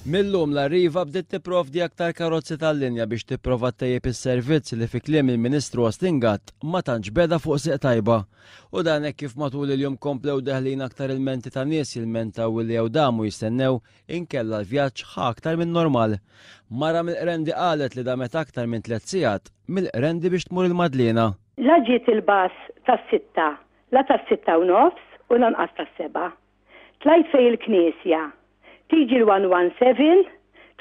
Mil-lum l-Arriva bdiet tipprovdi aktar karozzi tal-linja biex tipprova ttejjeb is-servizz li fi kliem il-Ministru Austin Gatt ma tantx beda fuq sieq tajba. U dan hekk kif matul il-jum komplew deħlin aktar ilmenti ta' nies jilmentaw li jew damu jistennew inkella l-vjaġġ ħa aktar minn normal. Mara mill-Qrendi qalet li damet aktar minn tlett sigħat mill-Qrendi biex tmur il-Madliena. La ġiet il-bus tas-sitta, la tas-sitta u nofs u lanqas tas-sebgħa. Tlajt fejn il-knisja. Tiġi l-117,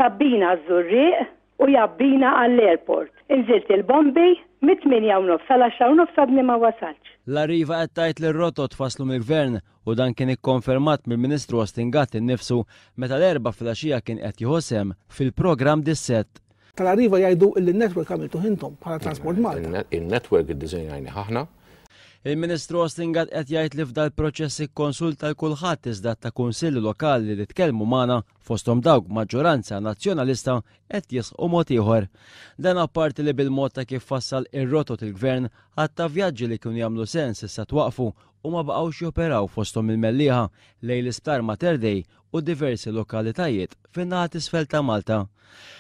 tgħabbina għaż-Żurrieq u jgħabbina għall-airport. Inżilt il-Bombi, mit-tmienja u nofs sal-għaxra u nofs għadni ma wasaltx. L-Arriva qed tgħid li r-rotot tfasslu mill-Gvern u dan kien ikkonfermat mill-Ministru Austin Gatt innifsu meta l-Erbgħa filgħaxija kien qed jieħu sehem fil-programm Dissett. Tal-Arriva jgħidu illi n-network għamiltuh intom bħala Transport Malta. In-network iddiżinjajnih aħna. Il-Ministru Austin Gatt qed jgħid li f'dal-proċess ikkonsulta 'l kulħadd iżda ta' kunsilli lokali li tkellmu magħna, fosthom dawk b'maġġoranza Nazzjonalista, qed jisħqu mod ieħor. Dan apparti li bil-mod ta' kif fassal ir-rotot il-Gvern, għadd ta' vjaġġi li kienu jagħmlu sens issa twaqqfu u ma baqgħux joperaw fosthom mill-Mellieħa lejn l-Isptar Mater Dei u diversi lokalitajiet fin-naħa t'isfel ta' Malta.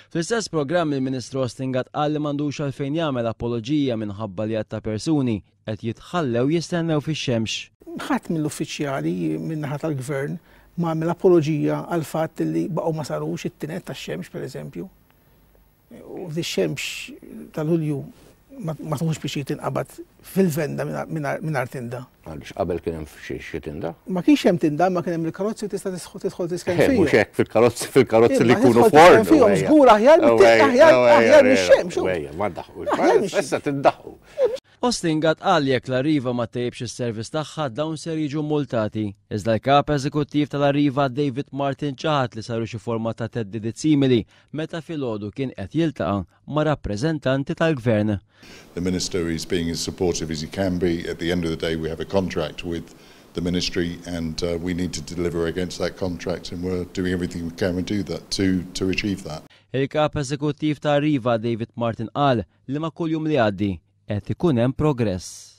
Fl-istess programm il-Ministru Austin Gatt qal li m'għandux għalfejn jagħmel apoloġija minħabba li għadd ta' persuni qed jitħallew jistennew fix-xemx. Ħadd mill-uffiċjali min-naħa tal-Gvern ma għamel apoloġija għall-fatt li baqgħu ma sarux it-tined tax-xemx pereżempju. U f'dix-xemx ta' Lulju ma tħux biex tinqabad fil-venda mingħajr tinda. Għaliex qabel kien hemm xi tinda? Ma kienx hemm tinda, ma kien hemm il-karozzi tista' tidħol tisken eh, fihom. Mhux hekk fil-karozzi fil-karozzi li jkunu forn. Fihom żgur aħjar aħjar aħjar mix-xemx. Ma daħqu. Issa tindaħqu. Austin Gatt qal li jekk l-Arriva ma ttejjibx is-servizz tagħha dawn ser jiġu mmultati. Iżda l-Kap Eżekuttiv tal-Arriva David Martin ċaħad li saru xi forma ta' theddidiet simili meta filgħodu kien qed jiltaqa' ma' rappreżentanti tal-Gvern. The Minister is being as supportive as he can be. At the end of the day we have a contract with the Ministry and we need to deliver against that contract and we're doing everything we can do that to to achieve that. Il-Kap Eżekuttiv ta' Arriva David Martin qal li ma' kull jum li jgħaddi qed ikun hemm progress.